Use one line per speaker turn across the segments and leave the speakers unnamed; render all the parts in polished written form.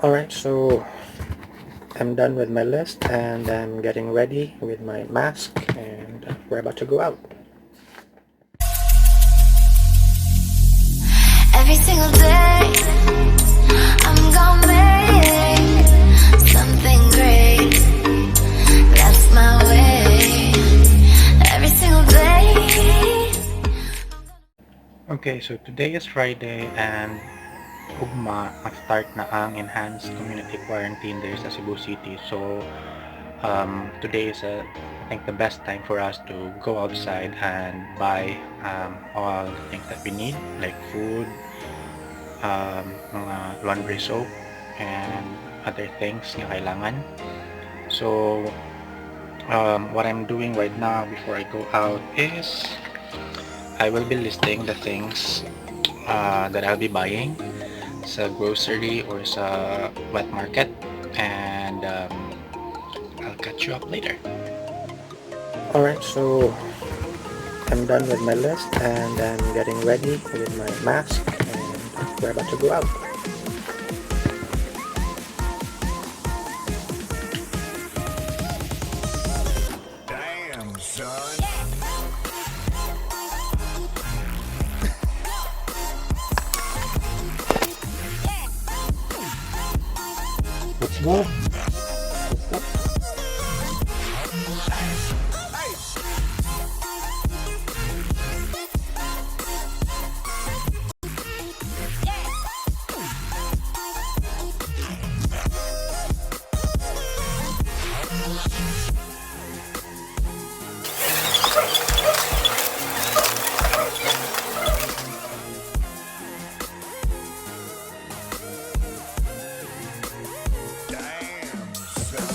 Alright, so I'm done with my list and I'm getting ready with my mask and we're about to go out.
Every single day, I'm gonna make something great. That's my way. Every single day.
Okay, so today is Friday and ugma mag-start na ang enhanced community quarantine there sa Cebu City. So today is I think the best time for us to go outside and buy all the things that we need, like food, mga laundry soap and other things nga kailangan. So what I'm doing right now before I go out is I will be listing the things that I'll be buying sa grocery or sa wet market and I'll catch you up later. Alright, so I'm done with my list and I'm getting ready with my mask and we're about to go out.
Damn, son.
Let's go. Let's go.
Damn, son.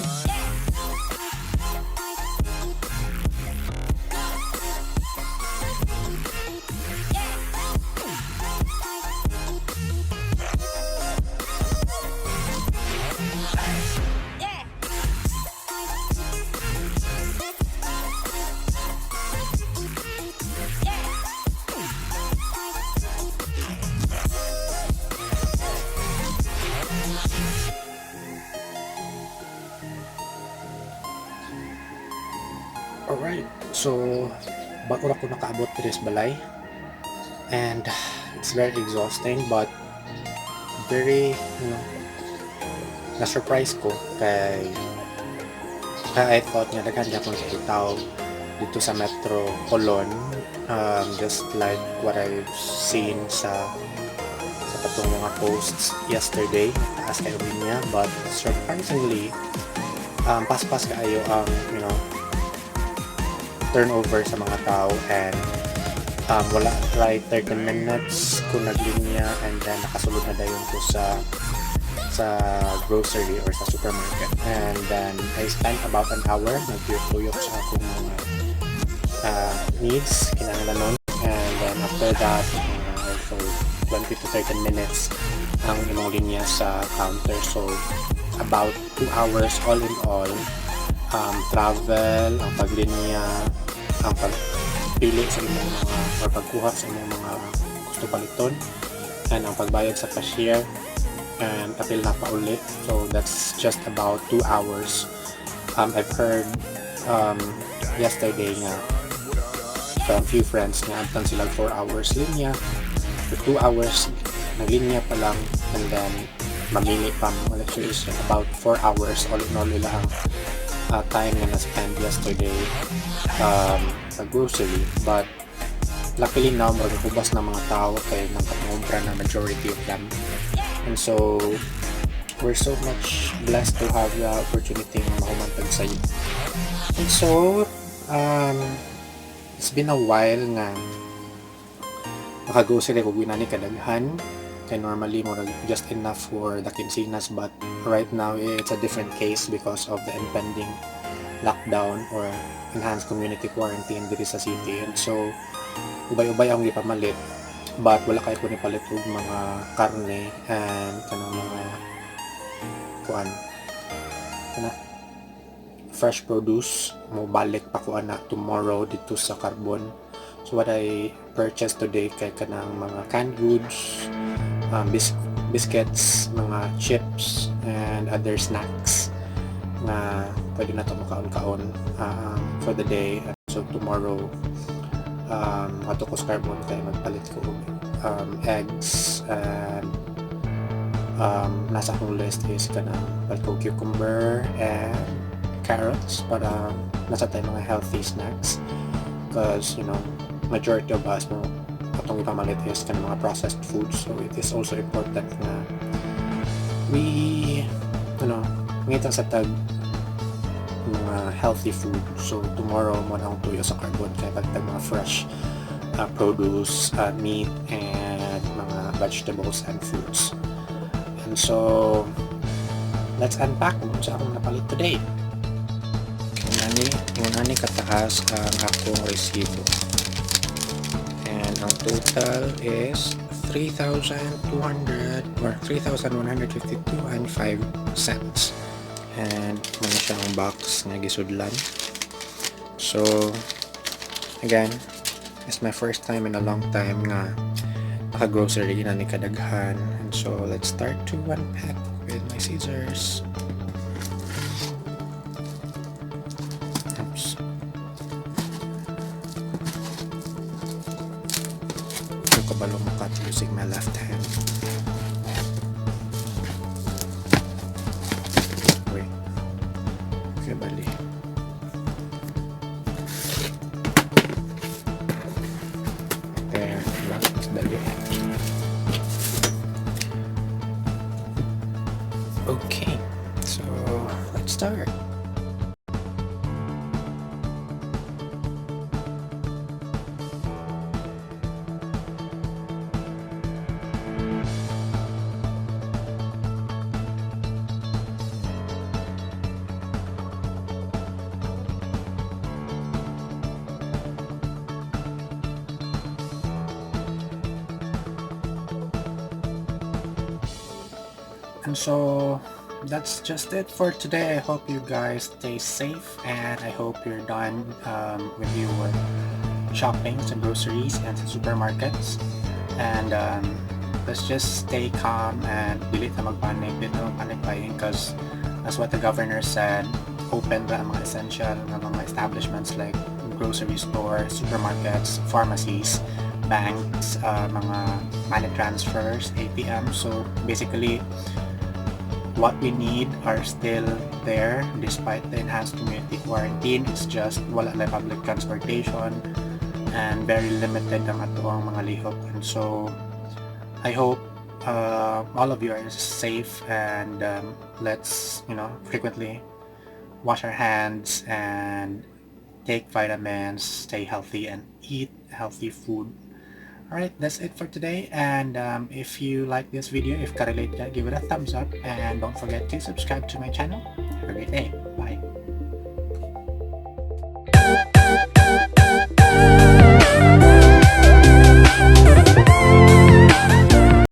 Alright, so bago ra ko nakaabot diri sa balay and it's very exhausting but very, na-surprise ko kay I thought nga daghan gyapon sa tao dito sa Metro Colon, just like what I've seen sa katong mga posts yesterday, taas kayo niya, but surprisingly paspas kaayo ang turnover sa mga tao and wala right 30 minutes ko naglinya and then nakasulod na dayon ko sa grocery or sa supermarket, and then I spent about an hour nagtuyok-tuyok sa akong mga needs kinahanglanon, and then after that also 20 to 30 minutes ang imong linya sa counter. So about 2 hours all in all, travel, ang paglinya, ang pagpili sa imong mga or pagkuha sa imong mga gusto paliton and ang pagbayad sa cashier and apil na pauli. So that's just about 2 hours. I've heard yesterday nga from few friends nga abtan sila 4 hours linya for 2 hours, naglinya pa lang and then mamili pa mo. So is about 4 hours all in all ila ang time nga na-spend yesterday sa grocery. But luckily now murag hubas na mga tao kay nangkapangumpra na majority of them, and so we're so much blessed to have the opportunity nga mahuman tag sayo. And so it's been a while nga naka-grocery ko ginani kadaghan kay normally murag just enough for the kinsenas, but right now it's a different case because of the impending lockdown or enhanced community quarantine diri sa city. And so ubay-ubay ang gipamalit, but wala kay ko ni palit og mga karne and kanang mga kuan kana fresh produce. Mo balik pa ko ana tomorrow dito sa Carbon. So what I purchased today kay kanang mga canned goods, biscuits, mga chips, and other snacks na pwede na ito makaon-kaon for the day. And so tomorrow, ato ko sa Carbon kay magpalit ko og eggs and nasa akong list is kanang palit ko cucumber and carrots para naa sa tay mga healthy snacks because majority of us no atong ipamalit is kanang mga processed foods, so it is also important na we mangita sa tag mga healthy food. So tomorrow mao na akong tuyo sa Carbon kay pagtag mga fresh produce, meat, and mga vegetables and fruits. And so let's unpack kung sa akong napalit today. Ingon ani kataas ang akong resibo. And ang total is 3,200 or 3,152 and 5 cents. And mao na siya ang box nga gisudlan. So, again, it's my first time in a long time nga naka-grocery na ni kadaghan. And so, let's start to unpack with my scissors. Oops. Ko kabalo mo-cut using my left hand. Wait. Okay, bali. There, diba? Mas dali. Okay, so let's start. And so that's just it for today. I hope you guys stay safe and I hope you're done with your shopping and groceries and supermarkets. And let's just stay calm and dili ta mag-panic buying because as what the governor said, open ra ang mga essential nga mga establishments like grocery stores, supermarkets, pharmacies, banks, mga money transfers, ATM. So basically, what we need are still there despite the enhanced community quarantine. It's just wala na public transportation and very limited ang atoang mga lihok. And so I hope all of you are safe and let's frequently wash our hands and take vitamins, stay healthy, and eat healthy food. All right, that's it for today. And if you like this video, if ka-relate ka, give it a thumbs up and don't forget to subscribe to my channel. Have a great day. Bye.